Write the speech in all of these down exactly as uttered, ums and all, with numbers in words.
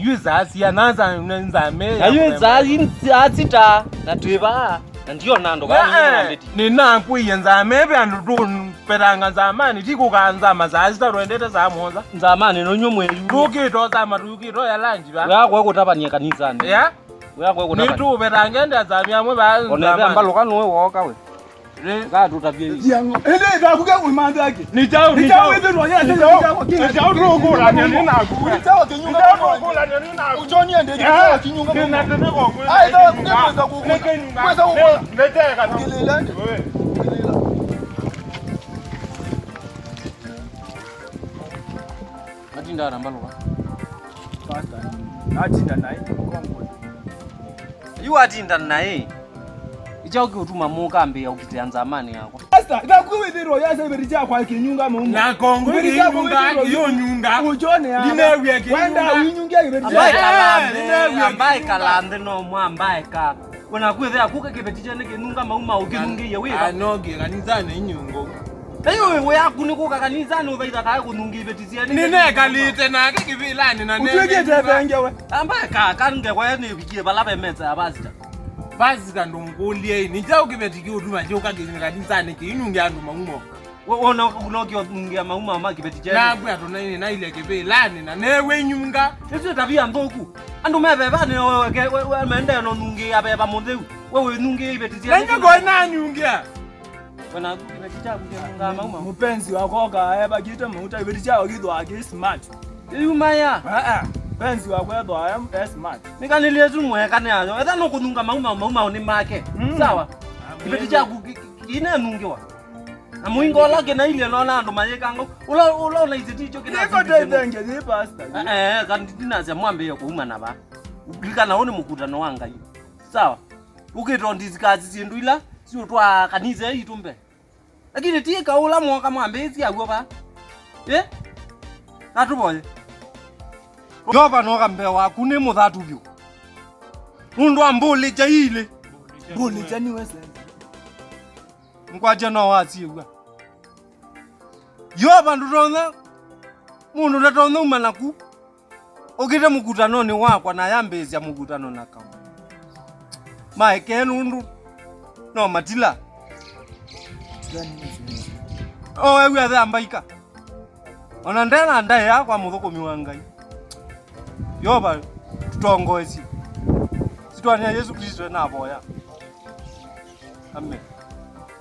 Yu saa sia na nza-, na nzame ya Na yu kũremba. Saa yi-, saa sita na twĩ vaa, na ndiona andũ kana nĩ nambĩti. Nĩnakwĩie nzame ve andũ tũvetanga nzamanĩ, ti kũkaa nzama saa sita, twendete saa mũonza. Nzamanĩ no nyuo mwĩyu. Tũkĩto nzama, tũkĩto ya lunch va. Wea kwa kũtavania kanisanĩ. Ya? Wea kwa kũtavania. Nĩtũvetanga ende nzame amwe va. Ona ĩthe mbalũka nũwe woka we. Ngatũtavye yu. Yango. Ende ĩthakuke uimanthake. Nĩ kyaũ, nĩ kyaũ? Ĩthakuke nĩ kyaũ? Nĩ kyaũ tũkũlany'a nĩ naku? Nĩ kyaũ kĩnyunga? Nĩ kyaũ tũkũlany'a nĩ naku? Ũchonie ndege, nĩ kyaũ kĩnyunga? Nĩ na tene kwa mwene. Ai, ĩthakuke kwesa kũkũla. Kwesa kũkũla. Nĩ teka. Kĩlĩla. Kĩlĩla. Atinda na mbalũka. Pastor, atinda naĩ. Yu atinda naĩ. Ĩkyaũ kĩũtuma mũkambĩĩa ũkitĩa nzamanĩ yakwa? Pastor, ĩthakuĩ wĩthĩrwo yasa ĩveti kyakwa kĩnyunga maumo. Na kongwe kĩnyunga, kĩyũnyunga. Ũchone ya. Ndinew'ĩa kĩnyunga. Wenda ũinyungia kĩveti kyakwa. Ambaye kalambe, ambaye kalambe no mwambaye ka. Wena kwĩthĩa kuka kĩveti kyene kĩnyunga maumo ũkĩnyungĩie wĩva? Anoke kanisanĩ inyungo. Nayo wĩ yaku nĩ kũka kanisanĩ ũthaitha kae kũnyungia iveti syene. Nĩnekalĩte nake kĩvĩlanĩ na ũtwĩkĩte nenge we. Ambaye ka, kange kwa nĩvikie vala ve mesa ya pastor. Pastor ndũmũkũlye, nĩ kyaũ kĩveti kĩũtuma kyũka kĩnyunga kanisanĩ kĩinunge andũ maumo? We, wona ũkũlokya ũnungia mauma ma kĩveti kyetu. Nakwĩa tũnainĩ naile kĩvĩlanĩ na newe nyunga. Ĩsu tabia nthũku. Andũ me vevanĩ, we, we, we, we, mendee no nungia veva mũtheu. We wĩnungia iveti sya. Na nyako nanyungia. Wena kĩveti kyaku kĩnungaa mauma. Mũpenzi wakwa oka eva kĩte mauta iveti kyao kĩthwa kĩ smart. Ĩyuma ya. Ah, ah. Penzi wakwa ethwa e smart. Nĩkanĩlĩe tu mweka nĩ ayo. Etha no kũnunga mauma, mauma nĩ make. Mm. Sawa. Kĩveti kyaku kĩ-, kĩ-, kĩinenungiwa. Na mũingo ũla kĩnailye nona andũ mayĩkanga, ũla, ũla ũnaisye ti kyo kĩnasindĩsye nũũ? Nĩkũteithenge yĩ pastor. Eh, eh, kana ndinasya mwambĩĩe kũuma na va. Lilikana ũũ nĩ mũkutano wa Ngai. Sawa. Ũkĩtondisikaasi syĩndũ ila siũtwaa kanisa ĩitũ mbee. Lakini ti kaũ ũla mwoka mwambĩĩsya w'o va. Eh? Natũvoye. Yeova nooka mbee waku nĩ mũthatu vyũ. Nũndũ wa mbũlĩkya ilĩ. Mbũlĩkya nĩwe senze. Nkwatya no wasyĩw'a. Yeova ndũtonya, mũndũ ndatonya uma naku. Ũkĩte mũkutanonĩ wakwa na yambĩĩsya mũkutano na kaũ. Maekee nũndũ no matila. O ew'a athe ambaika. Ona ndena ndaĩa kwa mũthũkũmi wa Ngai. Yeova, tũtongoesye. Sitwanĩa Yesu Kristo navoya. Amen.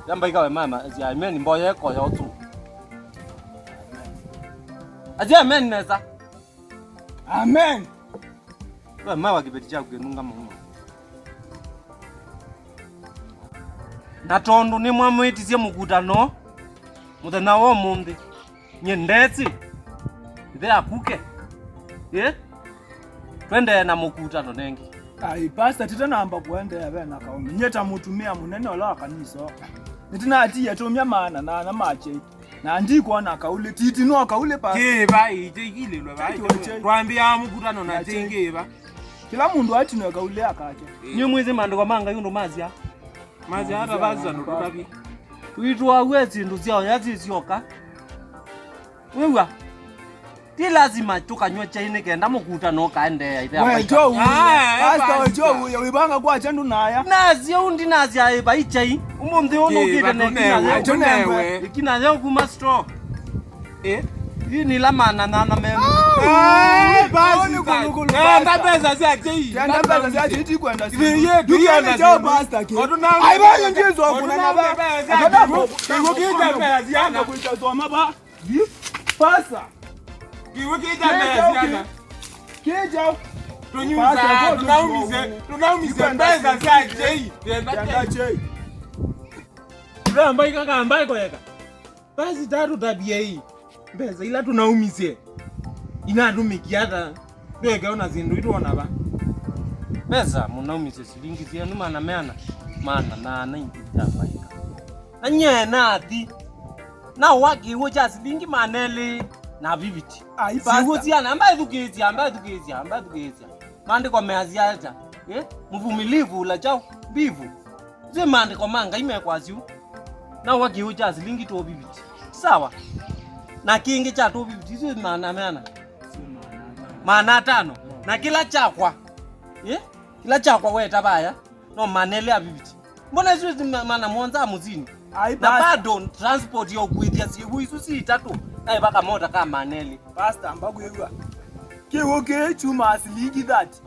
Yamba ikawe mama, asya amen, mboya ekoya ũtu. Asya amen nesa. Amen. We mawa kĩveti kyaku kĩnunga mauma. Na tondũ nĩmwamwĩtisye mũkutano mũthenya wa ũmũnthĩ, nyie ndesĩ ĩthe akuke. Ĩ? Twendee na mũkutano nengĩ. Ai, pastor, tite namba kũendeea ve na kaũndũ. Nyie ta mũtumĩa mũnene ũla wa kanisa, nĩtinatie tũmya maana na ana ma kyei. Na ndikwona kaũlĩ, titi no kaũlĩ, pastor. Kĩva iche ikililwe vai. Twambĩaa mũkutano na kyei kĩva. Kĩla mũndũ atinwe kaũlĩ akake. Nĩ mwĩsĩ maandĩko ma Ngai ũndũ masya. Masya ata pastor nũtũtavye. Twĩtũaw'e syĩndũ sya oya syĩsyoka. Wĩw'a? Ti lasima tũkanywa kyai nĩ kenda mũkutano ũkaendeea ĩthe. We, Joe, ah, eh, pastor, pastor. Joe, wĩvanga kwakya ndũnaya. Nasya ũu ndinasya vai kyai. Ũmũnthĩ ũũ nũkĩte na ĩkinayo. Ĩkinayo kuma store. Eh? Ii nĩ ila maana nana memu. Eh, basi. Enda pesa sya kyai. Enda pesa sya kyai, tikwenda. Ithĩ yetu. Ndũkĩenda chao pastor kĩ. Ai, basi ndizo kuna na ba. Akada kwa. Kĩw'ũ kĩta mbeya syana. Kuita soma ba. Pastor. Kĩw'ũ kĩta mbeya syana. Kĩja. Tũnyusa, tũnaumise, tũnaumise mbesa sya kyei. Enda kyei. Tũrambaika kambaiko eka. Basi tatũtavyei, mbesa ila tũnaumisye inatũmĩkie ata? Twĩke ona syĩndũ itwona va? Mbesa mũnaumisye silingi syenyu maana meana, maana na ana ingĩ itamaika. Na nyie nathi, nawa kĩw'ũ kya silingi maana elĩ na fifty. Ai, pastor. Siw'ũ syana, amba ĩthukĩĩsya, amba ĩthukĩĩsya, amba ĩthukĩĩsya. Maandĩko measya ata? Eh? Mvumilivu hula chao mbivu. Ĩsu nĩ maandĩko ma Ngai mekwasya ũu. Nawa kĩw'ũ kya silingi two fifty. Sawa. Na kĩngĩ kya two fifty, ĩsu nĩ maana meana? Maana atano. Na kĩla kyakwa, eh? Kĩla kyakwa weta vaya, no maana elĩ ya fifty. Mbona isu iti ma-, maana mũonza mũsini? Ai, na pastor, bado transport ya ũkuĩthya syĩw'ũ isu si itatũ, naĩ vaka mota ka maana elĩ. Pastor, mbakwĩw'a. Kĩw'ũ kĩĩ kyumaa silingi thirty.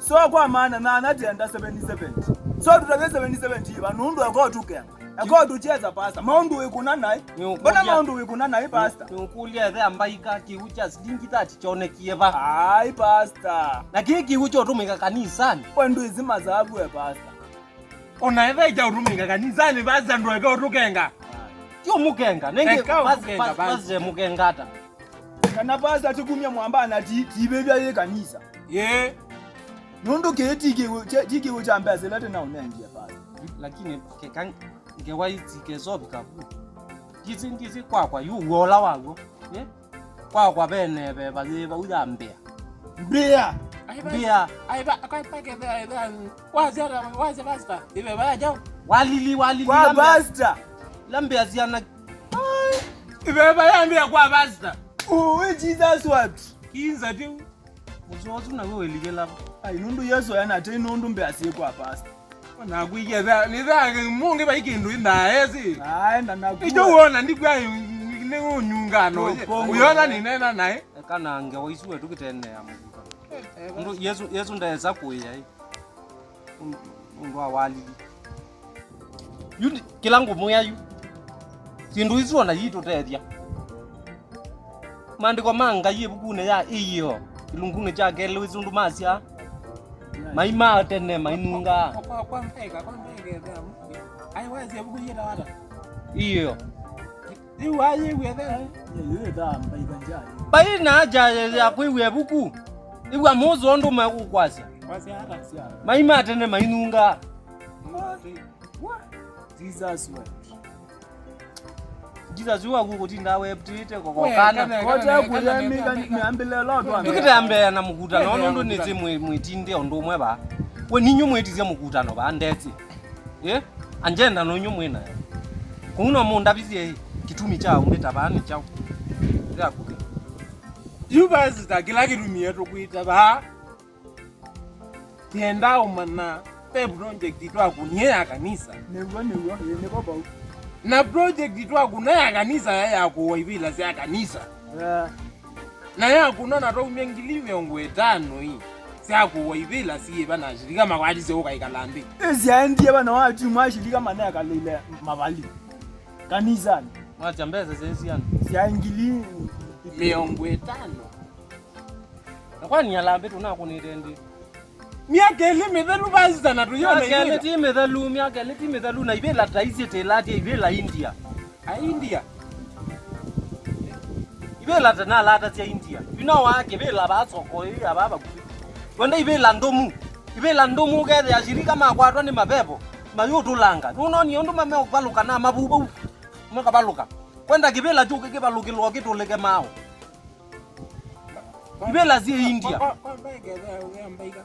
So kwa maana nana tenda seventy seventy. So tutavye seventy seventy iva nũndũ eko tukenga. Eko tucheza pastor. Maũndũ wĩkũna naĩ. Nĩũkũlya. Mbona maũndũ wĩkũna naĩ pastor? Nĩũkũlya ethe ambaika kĩw'ũ kya silingi thirty kyonekie va? Ai pastor. Na kĩĩ kĩw'ũ kyotũmĩka kanisani? We ndwĩsĩ masavu e pastor. Ona ethe kyaũtũmĩka kanisani pastor ndweka ũtũkenga. Ti ũmũkenga. Nenge eka ũtũkenga pastor. Pastor mũkenga ata? Kana pastor tikumya mwamba na ti, ti vĩvya yĩ kanisa. Yee. Nũndũ kĩĩ ti kĩw'ũ, ti, ti kĩw'ũ kya mbesa ila tena ũnengie pastor. Lakini keka ngewa iti kesovika vu. Ndisi, ndisi kwakwa, yu wola waw'o. Eh? Kwakwa vene veva yĩ vau ya mbĩa. Mbĩa. Ai, ba-, mbĩa. Ai, ba-, kwa, kwa, ke-, be-, be-, wazi ata, wazi pastor. Ive ba ya jau. Walili, walili, kwa la mbĩa. Pastor. La mbĩa ziana. Ive ba ya mbĩa kwa pastor. Ui, Jesus what? Kinza tiu. Mũseo ũsu naw'o wĩlikĩla va? Ai, nũndũ Yesũ ena tei nũndũ mbĩa syĩ kwa pastor. Nakwĩie nĩ tha mũngĩ vai kĩndũ indaesi. Aenda na ĩkyo kuwa. Wona ndikw'a nĩ ũnyungano. Ũyona nĩnena naĩ. Eka na ngewa isu we tũkĩtenea mũvuka. Nũndũ Yesũ, Yesũ ndesa kũĩa ĩ. Nũndũ wa walili. Yu ndi-, kĩla ngũmwĩa yu. Syĩndũ isu ona yitũtethya. Maandĩko ma Ngai ĩvukunĩ ya Ĩyĩo, kĩlungunĩ kya kelĩ, wĩsĩ ũndũ masya, mai ma tene mainungaa. Kwa, kwa, kwa mbeka, kwa mbeka, ethea mũndũ. Ai, wasya ĩvuku yĩtawa ata? Ĩyĩo. Yu wayĩw'e the. Yĩyĩta mbaika njaĩ. Vai na aja ya kwĩw'a ĩvuku. Ĩw'a mũsũ ũndũ mekũkwasya. Wasya ata? Mai ma tene mainungaa. What? Jesus wept. Jesus yu waku kũtinda weptĩte kokokana. Kote kũyamika mĩambĩle lotwa. Tũkĩtambea na mũkutano, nũndũ nĩtĩ mwĩ-, mwĩtinde ũndũ ũmwe vaa. We ninyu mwĩtisye mũkutano vaa ndeti. Eh? Agenda no inyu mwĩ nayo. Kũu no mũndavisye kĩtumi kya ũmbĩta vaa nĩ kyaũ? Yakuke. Yu basi ta kĩla kĩtumi tũkwĩta vaa. Tienda ũmanya, ve project twakunie ya kanisa. Nĩw'o, nĩw'o, ĩĩ, nĩvo vau. Na project twakuna ya kanisa ya, ya kũwa ivĩla sya kanisa. Yeah. Na ya kuna na twaumya ngili mĩongo ĩtano ii sya kũwa ivĩla syĩva na ashirika makwatisye ũkaikala nthĩ. Ĩ, syaendie vana wa timu ashirika manekalile mavali kanisani. Mwasya mbesa syĩ siana? Sya ngili mĩongo ĩtano. Na kwani alambĩ tũnakũnĩte ndĩ? Myaka ĩlĩ mĩthelu vasita na tũyona myaka ĩlĩ ivĩla. Ti mĩthelu, myaka ĩlĩ ti mĩthelu, na ivĩla ta isyĩ tĩlatie ivĩla India. A India? Ivĩla ta nalatasya India. Yu no waa kĩvĩla vaa soko ĩĩ ava vakuvĩ. Wenda ivĩla ndũmu. Ivĩla ndũmu ũkethĩa ashirika makwatwa nĩ mavevo. Mayũtũlanga. Nũnonie ũndũ mameũvalũka na mavu vau. Makavalũka. Kwenda kĩvĩla kyũke kĩvalũkĩlwa kĩtũlĩke maũ. Ivĩla syĩ India. Kwa, kwa, kwa mbeke, the, the mbaika.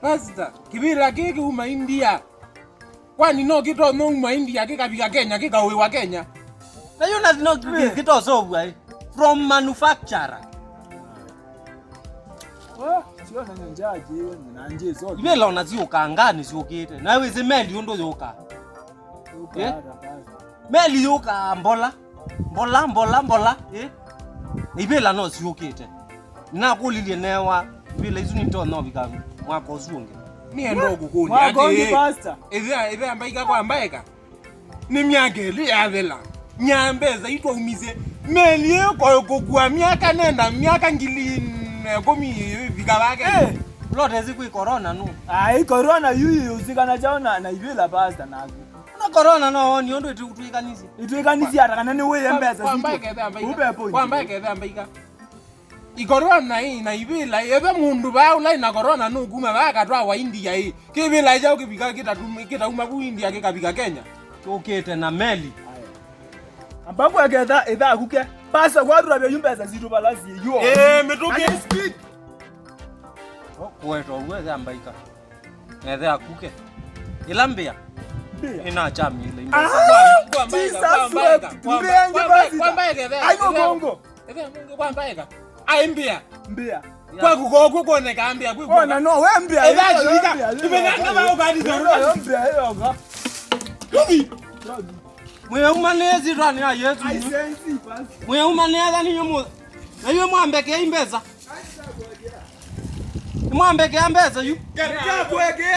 Pastor, kĩvĩla kĩĩ kĩuma India. Kwani no kĩtonya uma India kĩkavika Kenya, kĩkauĩwa Kenya? Na yu nathi no kĩ-, kĩtosovwa, eh, from manufacturer. Wa, sio na nyanjaji, na nje zote. Ivĩla ona syũkanganĩ syũkĩte. Na wĩsĩ meli ũndũ yũka. Yũka, eh? Ata, pastor. Meli yũkaa mbola, mbola, mbola, mbola, eh? Na ivĩla no syũkĩte. Nakũlilye newa, ivĩla isu nitonya ũvika mwaka ũsu ũngĩ. Nĩenda ũkũkũlya mwaka ũngĩ, atĩĩ, pastor. Ĩthĩa, ĩthĩa mbaika kwa mbaeka. Nĩ myaka ĩlĩ yathela. Nya mbesa itwaumisye. Meli ĩyo ko-, kũkua myaka nenda, myaka ngili na ĩkũmi ĩvika vake. Eh. Lotezi kwĩ corona nũ? Ai, corona yu yĩũsikana kyaũ na, na ivĩla pastor naku? Na corona no woni ũndũ ĩtũtwĩkanisye. Ĩtwĩkanisye ata kana nĩ wĩye mbesa sitũ? Kwa mbaeka ĩthĩa mbaika. Upe point. Kwa mbaeka ĩthĩa mbaika. Ikorwa na ĩ, na ivĩla, ĩve mũndũ vaa ũla ĩna corona nũkuma vaa akatwawa India ĩ, kĩvĩla kyaũ kĩvika kĩtatu-, kĩtauma vu India kĩkavika Kenya? Kĩũkĩte na meli. Aya. Amba kweketha ĩthaku ke. Pasa kwatũlavya yu mbesa sitũ vala syĩ yu. Eh, mĩtũkĩ. Ani speed. Kũweta ũguo ĩthe ambaika. Nethe akuke. Ĩla mbĩa. Mbĩa. Ĩnachamile. Ah, Jesus wept. Mbĩa nje basi. Kwa mbaeka. Ayo bongo. Ĩthe mũngĩ kwa mbaeka. Ai mbĩa. Mbĩa. Kwa kuko kuko ne kambia kuko. Ona no wembia. Eba shirika. Ibenanga ba ubadi zoro. Wembia yoga. Kubi. Mwe umane zitwani ya Yesu. Ai sensi basi. Mwe umane athani yomo. Na yo mwambekea mbesa. Mwambekea mbesa yu. Kaka kweke.